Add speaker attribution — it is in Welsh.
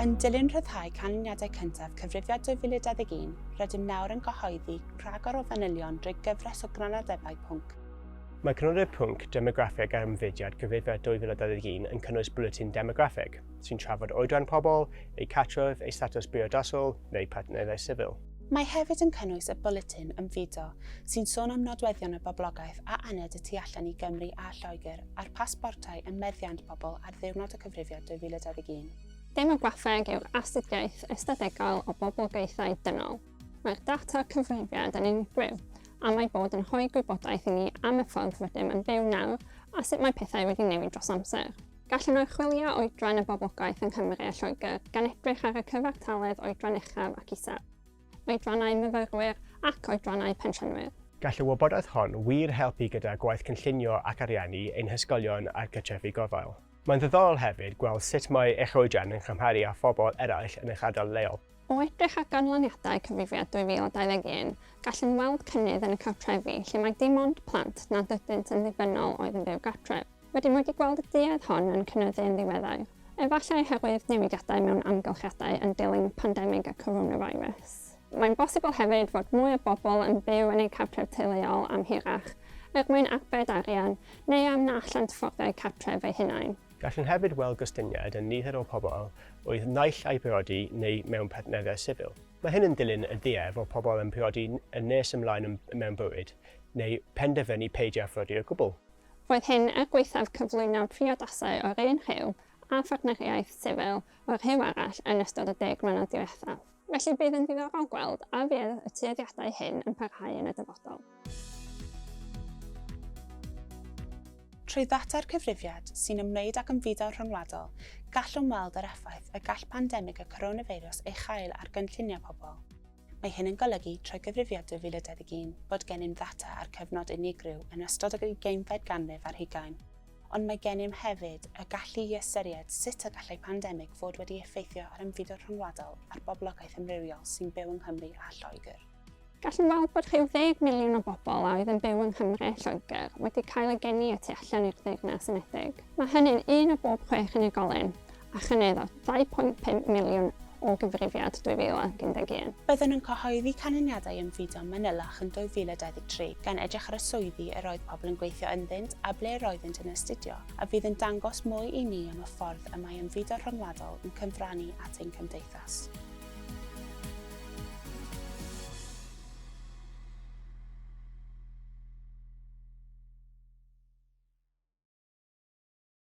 Speaker 1: Yn dilyn rhyddhau canlyniadau cyntaf Cyfrifiad 2021, rydym nawr yn cyhoeddi rhagor o fanylion drwy gyfres o grynodebau pwnc.
Speaker 2: Mae crynodeb pwnc demograffeg ar ymfudiad Cyfrifiad 2021 yn cynnwys bwletin demograffeg, sy'n trafod oedran pobl, eu cartref, eu statws briodasol neu partneriaeth sifil.
Speaker 1: Mae hefyd yn cynnwys y bwletin ymfudo, sy'n sôn am nodweddion y boblogaeth a aned y tu allan i Gymru a Lloegr a'r pasbortau ym meddiant pobl ar ddiwrnod y Cyfrifiad 2021.
Speaker 3: Demograffeg yw'r astudiaeth ystadegol o boblogaethau dynol. Mae'r data cyfrifiad yn unigryw am ei bod yn rhoi gwybodaeth i ni am y ffordd rydym yn byw nawr a sut mae pethau wedi newid dros amser. Gallwn archwilio oedran y boblogaeth yng Nghymru a Lloegr gan edrych ar y cyfartaledd oedran uchaf ac isaf, oedrannau myfyrwyr ac oedrannau pensiynwyr.
Speaker 2: Gall y wybodaeth hon wir helpu gyda gwaith cynllunio ac ariannu ein hysgolion a'r cartrefi gofal. Mae'n ddiddorol hefyd gweld sut mae eich oedran yn cymharu â phobl eraill yn eich ardal leol.
Speaker 3: O edrych ar ganlyniadau Cyfrifiad 2021, gallwn weld cynnydd yn y cartrefi lle mai dim ond plant nad ydynt yn ddibynnol oedd yn byw gartref. Rydym wedi gweld y duedd hon yn cynyddu yn ddiweddar, efallai oherwydd newidiadau mewn amgylchiadau yn dilyn pandemig y coronavirus. Mae'n bosibl hefyd fod mwy o bobl yn byw yn eu cartref teuluol am hirach, er mwyn arbed arian neu am na allant fforddio eu cartref eu hunain.
Speaker 2: Gallwn hefyd weld gostyngiad yn nifer o pobl oedd naill ai priodi neu mewn partneriaeth sifil. Mae hyn yn dilyn y duedd o pobl yn priodi yn nes ymlaen mewn bywyd, neu penderfynu peidio â phriodi o gwbl.
Speaker 3: Roedd hyn er gwaethaf cyflwyno priodasau o'r un rhyw a phartneriaeth sifil o'r rhyw arall yn ystod y deg mlynedd diwethaf. Felly bydd yn ddiddorol gweld a fydd y tueddiadau hyn yn parhau yn y dyfodol.
Speaker 1: Trwy ddata'r cyfrifiad, sy'n ymwneud ag ymfudo rhyngwladol, gallwn weld yr effaith y gall pandemig y coronafeirws ei chael ar gynlluniau pobl. Mae hyn yn golygu, trwy Gyfrifiad 2021, bod gennym ddata ar cyfnod unigryw yn ystod y ugeinfed ganrif ar hugain, ond mae gennym hefyd y gallu i ystyried sut y gallai pandemig fod wedi effeithio ar ymfudo rhyngwladol a'r boblogaeth amrywiol sy'n byw yng Nghymru a Lloegr.
Speaker 3: Gallwn weld bod rhyw ddeg miliwn o bobl a oedd yn byw yng Nghymru a Lloegr wedi cael eu geni y tu allan i'r Deyrnas Unedig. Mae hynny'n un o bob chwech unigolyn, a chynnydd o 2.5 miliwn o Gyfrifiad 2011.
Speaker 1: Byddwn yn cyhoeddi canlyniadau ymfudo manylach yn 2023, gan edrych ar y swyddi yr oedd pobl yn gweithio ynddynt a ble roeddynt yn astudio, a fydd yn dangos mwy i ni am y ffordd y mae ymfudo rhyngwladol yn cyfrannu at ein cymdeithas.